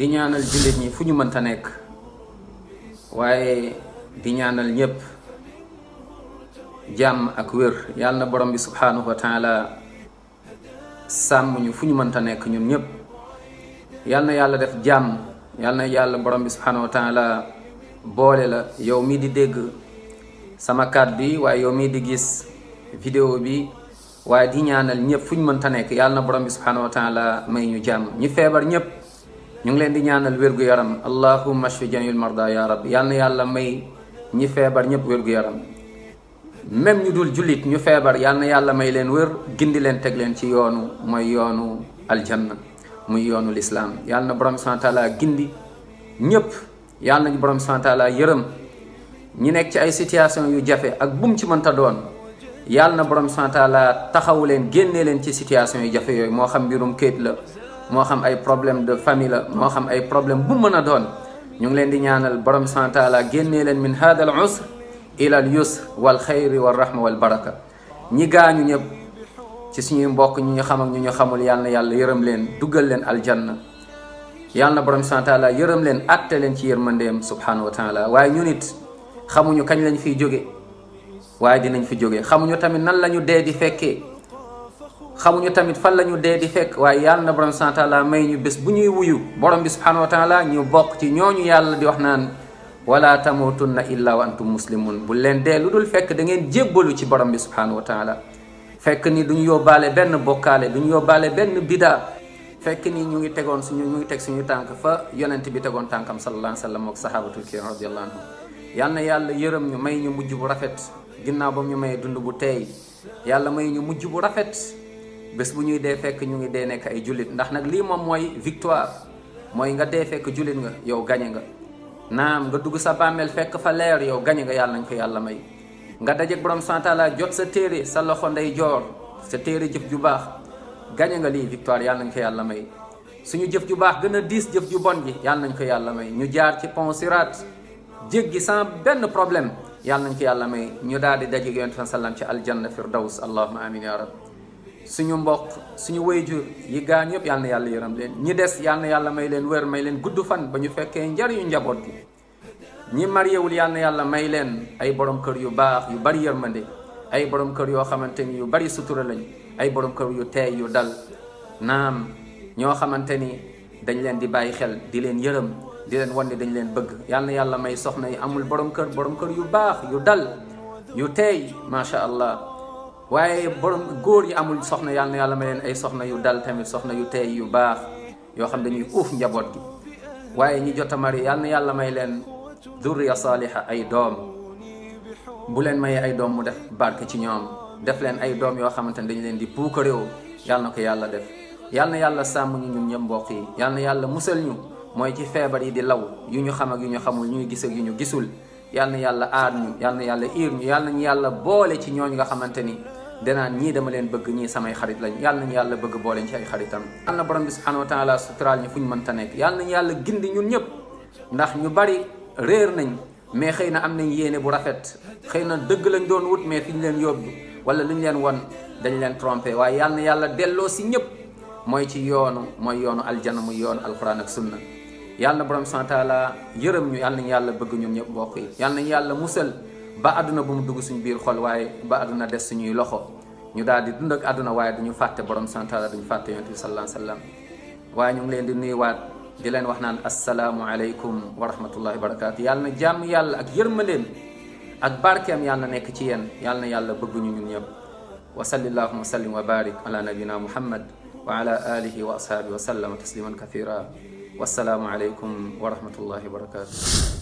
di ñaanal jullit ñi fu ñu mënta nekk waaye di ñaanal ñëpp jàmm ak wér. yàlla na borom bi subhanahu wa taala sàmm ñu fu ñu mënta nekk ñun ñëpp. yàlla na yàlla def jàmm. yàlla na yàlla borom bi subhanahu wa taala boole la yow mii di dégg sama kàddu bi waaye yow mii di gis vidéo bi waaye di ñaanal ñëpp fu ñu mënta nekk. yàlla na borom bi subhanahu wa taala may ñu jàmm. ñi feebar ñëpp ñu ngi leen di ñaanal wérgu yaram. allahumma shfi jamil marda ya rabbi. yàlla na yàlla may ñi feebar ñëpp wérgu yaram. même ñu dul jullit ñu feebar yàlla na yàlla may leen wér gindi leen teg leen ci yoonu mooy yoonu aljanna muy yoonu lislaam. yàlla na borom subhanahu wa taala gindi ñëpp. yàlla nañu borom subhanahu wa taala yërëm ñi nekk ci ay situation yu jafe ak bum ci mënta doon. yàlla na borom subhanahu wa taala taxawu leen génnee leen ci situation yu jafe yooyu moo xam mbirum kayit la moo xam ay problème de famille la moo xam ay problème bu mën a doon. ñu ngi leen di ñaanal borom subhanahu wa taala génnee leen min hada al usr ila al yusr wal xayri wal rahma wal baraka. ñi gaañu ñëpp ci suñuy mbokk ñu ñu xam ak ñu ñu xamul yàlla na yàlla yërëm leen duggal leen aljanna. yàlla na borom subhanahu wa taala yërëm leen atte leen ci yërmandeem subhanahu wa taala. waaye ñu nit xamuñu kañ lañ fiy jóge waaye dinañ fi jóge. xamuñu tamit nan la ñu dee di fekkee xamuñu tamit fan la ñu dee di fekk waaye yàlla na borom subhanahu wa taala may ñu bés bu ñuy wuyu borom bi subhanahu wa taala ñu bokk ci ñooñu yàlla di wax naan wala tamutunna illa wa antum muslimun. bu leen dee lu dul fekk da ngeen jébbalu ci borom bi subhanahu wa taala. fekk ni duñu yóbbaale benn bokkaale duñu yóbbaale benn bidaa. fekk ni ñu ngi teg suñu tànk fa yonent bi tegoon tànkam sallallahu alayhi wa sallam ak sahabatul kiram radiyallahu anhum. yal na yàlla yërëm ñu may ñu mujj bu rafet ginnaaw ba ñu mayee dund bu teey. yàlla may ñu mujj bu rafet bés bu ñuy dee fekk ñu ngi dee nekk ay jullit. ndax nag lii moom mooy victoire mooy nga dee fekk jullit nga yow gañe nga. naam nga dugg sa bàmmeel fekk fa leer yow gañe nga. yàlla nañ ko yàlla may nga dajeek borom subhanahu wa taala jot sa téere sa loxo ndey joor sa téere jëf ju baax gañe nga. lii victoire yàlla nañ ko yàlla may. suñu jëf ju baax gën a diis jëf ju bon ji yàlla nañ ko yàlla may. ñu jaar ci pont Sirat jéggi sans benn problème yàlla nañ ko yàlla may. ñu daal di dajeek yonent bi sallam ci aljanna firdaws allahumma amin ya rab. suñu mbokk suñu wayjur yi gaañ yëpp yàlla na yàlla yërëm leen. ñi des yàlla na yàlla may leen wér may leen gudd fan ba ñu fekkee njariñu njaboot gi. ñi mariéwul yàlla na yàlla may leen ay borom kër yu baax yu bari yërmande. ay borom kër yoo xamante ni yu bari sutura lañ. ay borom kër yu teey yu dal. naam ñoo xamante ni dañ leen di bàyyi xel di leen yërëm di leen wan ne dañ leen bëgg. yàlla na yàlla may soxna yi amul borom kër yu baax yu dal yu teey macha allah. waaye borom góor yi amul soxna yàlla na yàlla may leen ay soxna yu dal tamit soxna yu teey yu baax yoo xam dañuy uuf njaboot gi. waaye ñi jot a mari yàlla na yàlla may leen durriya saaliha ay doom. bu leen mayee ay doom mu def barke ci ñoom def leen ay doom yoo xamante ne dañu leen di puukaréew. yàlla na ko yàlla def. yàlla na yàlla sàmm ñu ñun ñëpp mbokk yi. yàlla na yàlla musal ñu mooy ci feebar yi di law yu ñu xam ak yu ñu xamul ñuy gis ak yu ñu gisul. yàlla na yàlla aar ñu yàlla na yàlla iir ñu yàlla nañu yàlla boole ci ñooñu nga xamante ni danaan ñii dama leen bëgg ñii samay xarit lañ. yàlla nañu yàlla bëgg booleen ci ay xaritam. yàlla na borom bi subhanahu wa taala suturaal ñu fu ñu mënta nekk. yàlla nañu yàlla gindi ñun ñëpp ndax ñu bari réer nañ mais xëy na am nañ yéene bu rafet. xëy na dëgg lañ doon wut mais fi ñu leen yóbbu wala lu ñu leen won dañ leen trompé. waaye yàlla na yàlla delloo si ñëpp mooy ci mooy yoonu aljana muy yoonu alquran ak sunna. yàlla na borom subhanahu wa taala yërëm ñu yàlla nañu yàlla bëgg ñun ñëpp mbokk yi. yàlla nañu yàlla musal ba àdduna bu mu dugg suñu biir xol waaye ba àdduna des suñuy loxo ñu daal di dund ak àdduna waaye duñu fàtte borom subhanahu wa taala duñu fàtte yonent bi sallallahu alayhi wa sallam. waaye ñu ngi leen di nuyuwaat di leen wax naan assalaamu aleykum wa rahmatullahi wa barakaatu. yàlla na jàmm yàlla ak yërmandeem ak barkeem yàlla na nekk ci yéen. yàlla na yàlla bëgguñu ñun ñëpp. wa sallallahu wa sallim wa barik ala nabina muhammad wa ala alihi wa ashaabihi wa sallama tasliman kathira. wassalaamu aleykum wa rahmatullahi wa barakatuh.